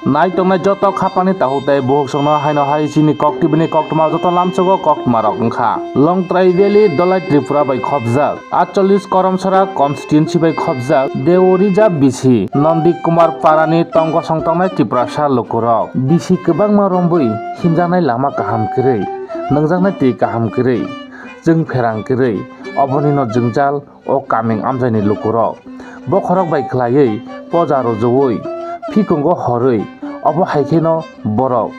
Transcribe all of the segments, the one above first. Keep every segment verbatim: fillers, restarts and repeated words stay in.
Nai tongnai joto khapangni takhuk tei bukhuk songno haino hai chini kok T V ni koktwma joto lamsogo koktwma rok wngkha. Longtrai Valley Dolai Tripura bai khopjak. Atchollis Koromsora constituency bai khopjak Deorija bisi Nondi Kumar Parani tongkosong tongnai Tiprasa lukurok. Bisi kwbangma rombwi himjaknai lama kaham kwrwi, nwngjaknai twi kaham kwrwi, chwng pherang kwrwi, obonino jwngjal o kaming amchaini lukurok. Bokhorok bai khwlaiwi poja rujuwi, phikungo horwi, obo hai kheno borok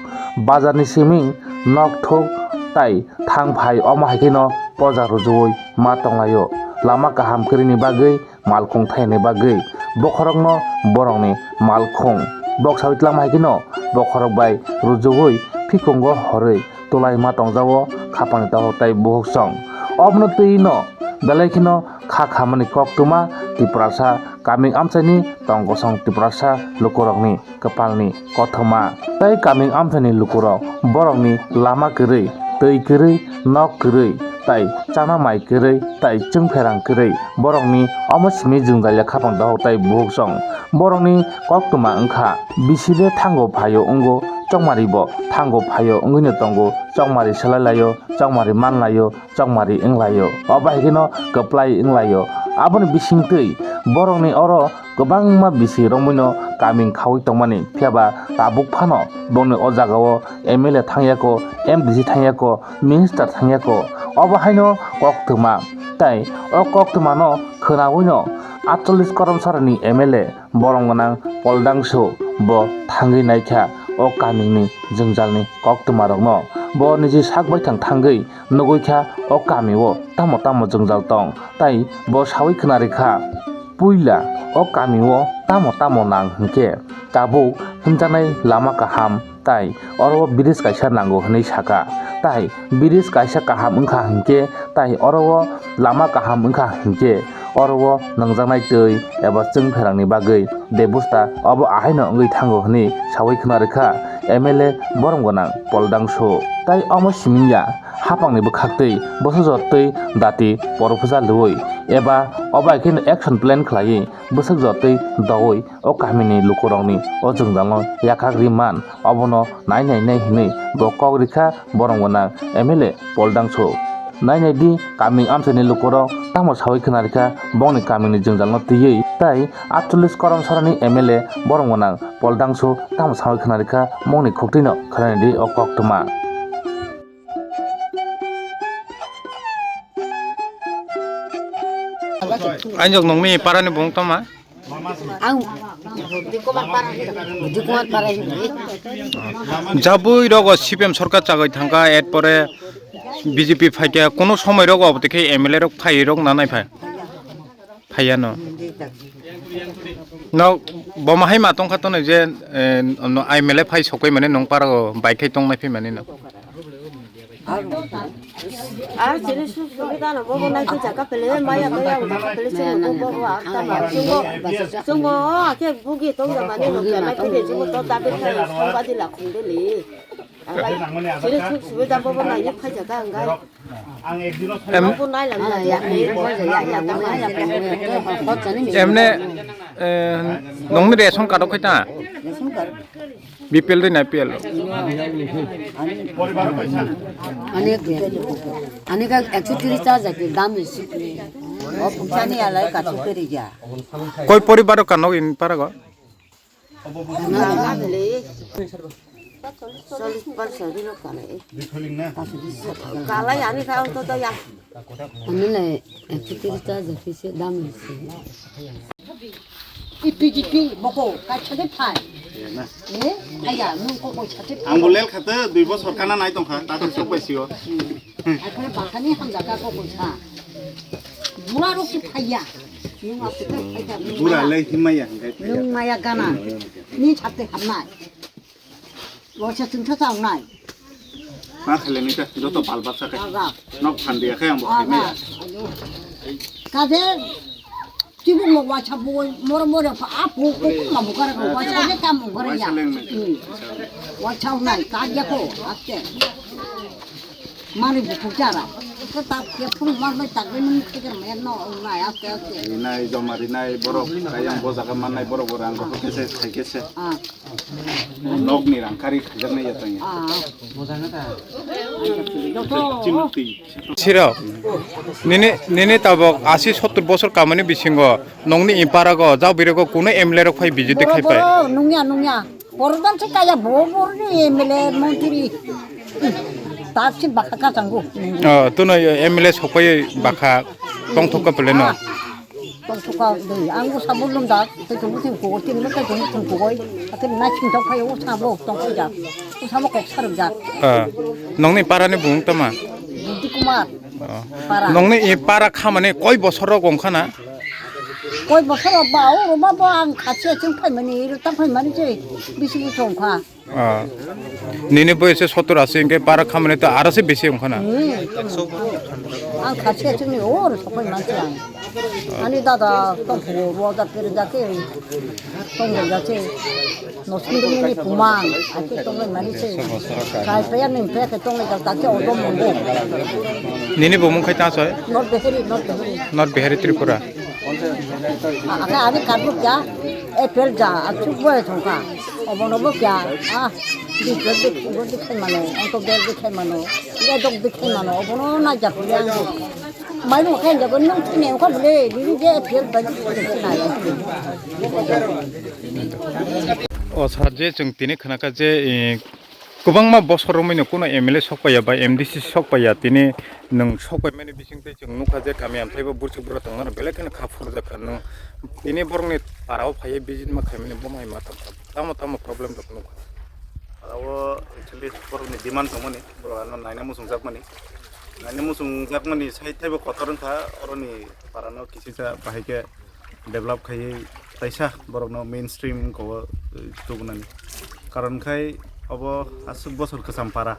bazarni siming nok thuk tai thang phai, omo hai kheno poja rujuwi ma tonglaio. Lama kaham kwrwini bagwi, malkhung thaini bagwi bokhorokno borokni malkhung. Bok sawi twlangma hai kheno bokhorok bai rujuwi phikungo horwi twlai ma tongjago khapangni takhuk tei bukhuk song. Obono twi no belai kheno kha khamani koktwma Tiprasa kaming amchaini tongkosong Tiprasa lukurokni kwpalni kothoma. Tei kaming amchaini lukurok borokni lama kwrwi, twi kwrwi, nok kwrwi, tei chana mai kwrwi, tei chwng pherang kwrwi borokni omo simi jwngjal ya khapang dohok tei bukhuk song. Borokni koktwma wngkha, bisi le thango phaio wngo, chongmari bo thango phaio wngwino tongo, chongmari selai laio, chongmari man laio, chongmari wnglaio, obo hai kheno kwplai wnglaio. Aboni bisingtwi borokni oro kwbangma bisi romwino kaming khaui tongmani, phiyaba tabuk phano bongni o jagao M L A thangyako, M D C thangyako, minister thangyako. Obo haino koktwma, tai o koktwmano khwnawino atchollis Koromsarani M L A borok gwnang Poldangso bo thangwi naikha o kamingni jwngjalni koktwmarokno. Bo niji sak baithang thangwi nugwi kha o kamio tamo tamo jwngjal tong, tai bo sawi khwnarikha. Puila o kamio tamo tamo nang hinkhe tabuk himjaknai lama kaham tai oro o bridge kaisa nango hinwi saka. Tai bridge kaisa kaham wngkha hinkhe, tai oro o lama kaham wngkha hinkhe, oro o nwngjaknai twi eba chwng pherangni bagwi bebosta obo ahaino wngwi thango hinwi sawi khwnarikha M L A borom gwnang Poldangso. Tai omo simingya hapangni bwkhaktwi bwsajor twi dati porophwsa lwui eba obo hai kheno action plan khlaiwi bwsajor twi doui o kamini lukurokni o jwngjalno yakhak ri man, obono nai nai nai hinwi bo kok rikha borom gwnang M L A Poldangso. Nai nai di kaming amchaini lukurok tamo sawi khwnarikha bongni kamini jwngjalno twiwi, tai atchollis Koromsarani M L A borom gwnang Poldangso tamo sawi khwnarikha bongni khuktwino khwnanai di o koktwma. Ainjok nongni parani bung toma? Ang Dikumar para, Dikumar para. Jabui rogo C P M sorkar chagoi thangkha, et pore B J P phaikha, kono somoi rogo obo tikhe M L A rok phai rok nanai phai. Phaiya no. No, bo mahai ma tongkha tono je, eh, no, M L A phai sokoi mane nong para go bai khai tong nai phai mane no. Ar chini suk subida no bobo nai khe jaka pele maya maya jaka pele chini bobo ar tama chungo chungo akhe bugi tong jamani no kela khe chungo to dabe khai song badi la khung de le. Chini suk subida bobo nai phai jaka ang gai. Em, emne, eh, nongni ration card o khaita? B P L de na A P L? Ani, ani ka ekso tris ta jati dam isi. O pungsani alai ka sukeri ja. Koi poribar ka nog in parago? Chollish percent rok kale. Kalai ani kha to to ya. Ani le ekso tris ta jati se dam isi. Ipi jipi boko ka chade phai. Eh, aya nung ko ko chade phai. Ang bo lel khate dui bosor kana nai tongkha, ta to sok bai sio. Akhara bakani hamjaka ko ko sa. Bura ro ki phaiya. Nung asuk phaiya. Bura le himaya hingkai phaiya. Nung maya gana. Ni chate hamnai. Waisa chwngsa chawnai. Ma khailani ta, joto bal bak sakai. Aga. Nok phan dia khai ang bo khaimaya. Aga. Ayo. Kaje tibuk lo waisa bo moro moro pha apu ko kuma bukara ko waisa je kam bukara ya. Waisa lengnai. Hmm. Waisa nai ka ya ko aste. Mani bukuk jara. Ko tak ke phung ma mai tak ni khikar mai no na ya ke ke. Rinai, joma rinai, borok kayang bo jaga mannai, borok bo rang rok kese, khai kese. Ah. Nokni rang kari khajaknai ya tanya. Ah. Joto. Sirok, nini, nini tabok asi sottur bosor kamani bisingo nongni iparago, jabirago kuno M L A rok phai visit khai pai? Boro, boro, nungya, nungya. Borok dan se kaya bo, borok ni M L A montri. Tak se baka kachango. Oh, tuno M L A sokpai baka tongthok ka pele no? Ah. Tongthok ka dei. Ang o sabo lumjak, tei tong thung ko, tin mo tei tong thung ko. Ate na sing tok phai o sabo tong phai jak. O sabo kok sarjak. Ah. Nongni para ni bung tama? Budi Kumar. Oh. Para. Nongni i para khamani koi bosor rok wngkha na? Koi bosor rok ba, o rok ba, bo ang khachi achung phaimani, iro ta phaimani se bisi bisi wngkha. Ah. Nini boyese sottor asi hingke para khamani to aro se bisi wngkha na? Hmm. Ang khachi achung ni o rok sa phaiman se ang. Ani dada tong phugo, bo da pere da ke, tong da ke. Nosindungni pumang, ake tonglai mani se. Kai paya ning paya ke tonglai jang, ake odom monggo. Nini bumung khai ta soi? Not Behari, not Behari. Not Behari Tripura. Ake ani karbu kya? Apple ja, achuk boy thongka. Obono bo kya? Ah, di bel di, bo di khai mano, onto bel di khai mano, ya dok di khai mano, obono na jak yang. Mairum khe jago nung thini wngkha bole, nini je apple bai sinai. O sir, je chwng tini khnakha je, eh, kwbangma bosor romwi no kuno M L A sok paiya ba M D C sok paiya, tini nwng sok paimani bising twi chwng nukha je kami amthai bo burchuk bura tongmano belai kheno kha phurjak kha nwng. Tini borokni para o phaiwi visit ma khaimani bo mai ma tongkha, tamo tamo problem rok nukha. Aro actually borokni demand tongmani, borok ano naina muchungjakmani. Naina muchungjakmani side taibo kotor wngkha, oroni parano kisisa bahai khe develop khaiwi taisa borokno mainstream wngkha o, eh, tubunani. Karon khai obo aswk bosor kwcham para,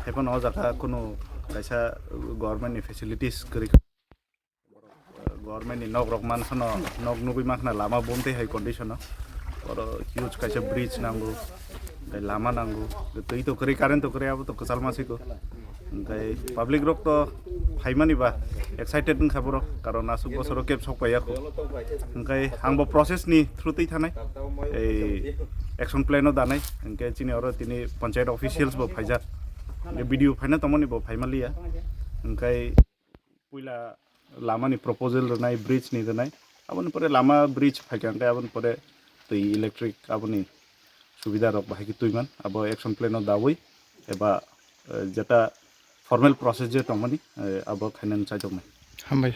haiphano o jaga kunu kaisa government ni facilities kwrwi kha. Government ni nok rok manphano nok nugwi mankhana lama bumtwi hai condition o. Oro huge kaisa bridge nango, tei lama nango, tei twi to kwrwi, current to kwrwi, abo to kwchalma siko. Hingkai public rok to phaimani ba excited wngkha borok, karon aswk bosoro keb sok paiya kho. Hingkai angbo process ni through twi thanai, ei action plan o danai, hingkai chini oro tini panchayat officials bo phaijak, B D O phaina tongmani bo phaimaliya, hingkai puila lama ni proposal rwnai, bridge ni rwnai, aboni pore lama bridge phaikha, hingkai aboni pore twi electric aboni subida rok bahai khe twiman, abo action plan o dawi eba, eh, jeta formal process je tongmani, eh, abo khainani chaijoknai. Hambai.